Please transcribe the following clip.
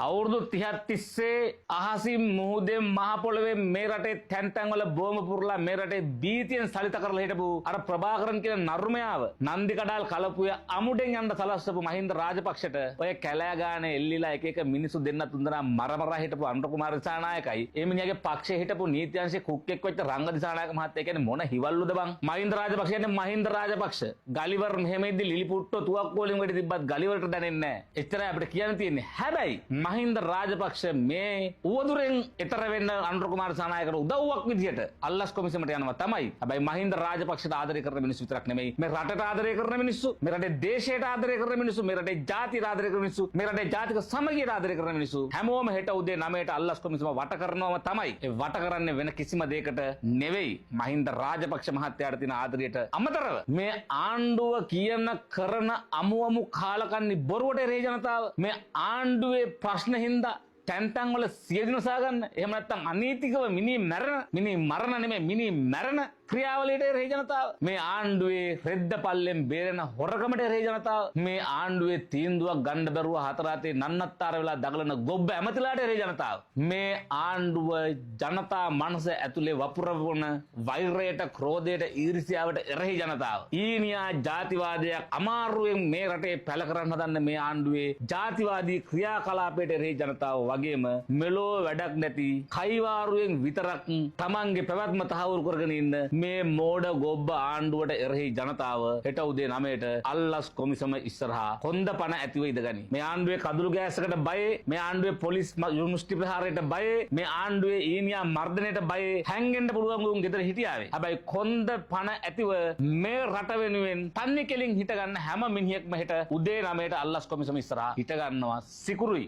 අවුරුදු 30ක් තිස්සේ අහසින්, මුහුදෙන්, මහ පොළවෙන් මේ රටේ තැන් තැන් වල බෝම්බ පුරලා මේ රටේ බීතියෙන් සලිත කරලා හිටපු අර ප්‍රභාකරන් කියන නරුමයාව නන්දි කඩාල් කලපුවේ අමුඩෙන් යන්න සලස්සපු මහින්ද රාජපක්ෂට ඔය කැලෑ ගානේ එල්ලිලා එක එක මිනිස්සු දෙන්න තුන්දෙනා මර මර හිටපු අනුර කුමාර දිසානායකයි ඒ මිනිහාගේ පක්ෂයේ හිටපු නීති අංශයේ කුක්කෙක් වෙච්ච රංග දිසානායක මහත්තයා කියන්නේ මොන හිවල්ලුද බං? මහින්ද රාජපක්ෂ කියන්නේ මහින්ද රාජපක්ෂ. ගලිවර් මෙහෙම ඉද්දි ලිලිපුට්ටෝ තුවක්කු වලින් වෙඩි තිබ්බත් ගලිවරට දැනෙන්නේ නැහැ. එච්චරයි අපිට කියන්න තියෙන්නේ. හැබැයි මහින්ද රාජපක්ෂ මේ උවදුරෙන් එතර වෙන්න අනුර කුමාර දිසානායකට උදව්වක් විදියට අල්ලස් කොමිසමට යනවා තමයි. හැබැයි මහින්ද රාජපක්ෂට ආදරය කරන මිනිස්සු විතරක් නෙමෙයි, මේ රටට ආදරය කරන මිනිස්සු, මේ රටේ දේශයට ආදරය කරන මිනිස්සු, මේ රටේ ජාතියට ආදරය කරන මිනිස්සු, මේ රටේ ජාතික සමගියට ආදරය කරන මිනිස්සු හැමෝම හෙට උදේ 9ට අල්ලස් කොමිසම වට කරනවම තමයි. ඒ වට කරන්නේ වෙන කිසිම දෙයකට නෙවෙයි, මහින්ද රාජපක්ෂ මහත්තයාට තියෙන ආදරයට අමතරව මේ ආණ්ඩුව කියන කරන අමු අමු කාලකන්ණි බොරුවට එරෙහි ජනතාව, මේ ආණ්ඩුවේ ප්‍රශ්න හින්දා තැන් තැන් වල සියදින ගන්න, එහෙම නැත්නම් අනීතිකව මිනී මැරෙන, මිනී මරණ නෙමෙයි, මිනී මැරෙන ක්‍රියාවලියට එරෙහි ජනතාව, මේ ආණ්ඩුවේ රෙද්ද පල්ලෙන් බේරෙන හොරකමට එරෙහි ජනතාව, මේ ආණ්ඩුවේ තීන්දුවක් ගන්න බැරුව හතර අතේ නන්නත්තර වෙලා දඟලන ගොබ්බ ඇමතිලාට එරෙහි ජනතාව, මේ ආණ්ඩුව ජනතා මනස ඇතුලේ වපුරවන වෛරයට, ක්‍රෝධයට, ඊර්ෂ්‍යාවට එරෙහි ජනතාව, ඊනියා ජාතිවාදයක් අමාරුවෙන් මේ රටේ පැල කරන්න හදන්න මේ ආණ්ඩුවේ ජාතිවාදී ක්‍රියාකලාපයට එරෙහි ජනතාව වගේම මෙලෝ වැඩක් නැති කයිවාරුවෙන් විතරක් තමන්ගේ පැවැත්ම තහවුරු කරගෙන ඉන්න මේ මෝඩ ගොබ්බ ආණ්ඩුවට එරෙහි ජනතාව හෙට උදේ 9ට අල්ලස් කොමිසම ඉස්සරහා කොන්ද පණ ඇතිව ඉඳගනි. මේ ආණ්ඩුවේ කදුළු ගෑස් එකට බයේ, මේ ආණ්ඩුවේ පොලිස් මුෂ්ටි ප්‍රහාරයට බයේ, මේ ආණ්ඩුවේ ඊනියා මර්ධනයට බයේ හැංගෙන්න පුළුවන් උන් ගෙදර හිටියාවේ. හැබැයි කොන්ද පණ ඇතිව මේ රට වෙනුවෙන් තන්නේ කෙලින් හිට ගන්න හැම මිනිහෙක්ම හෙට උදේ 9ට අල්ලස් කොමිසම ඉස්සරහා හිට ගන්නවා සිකුරුයි.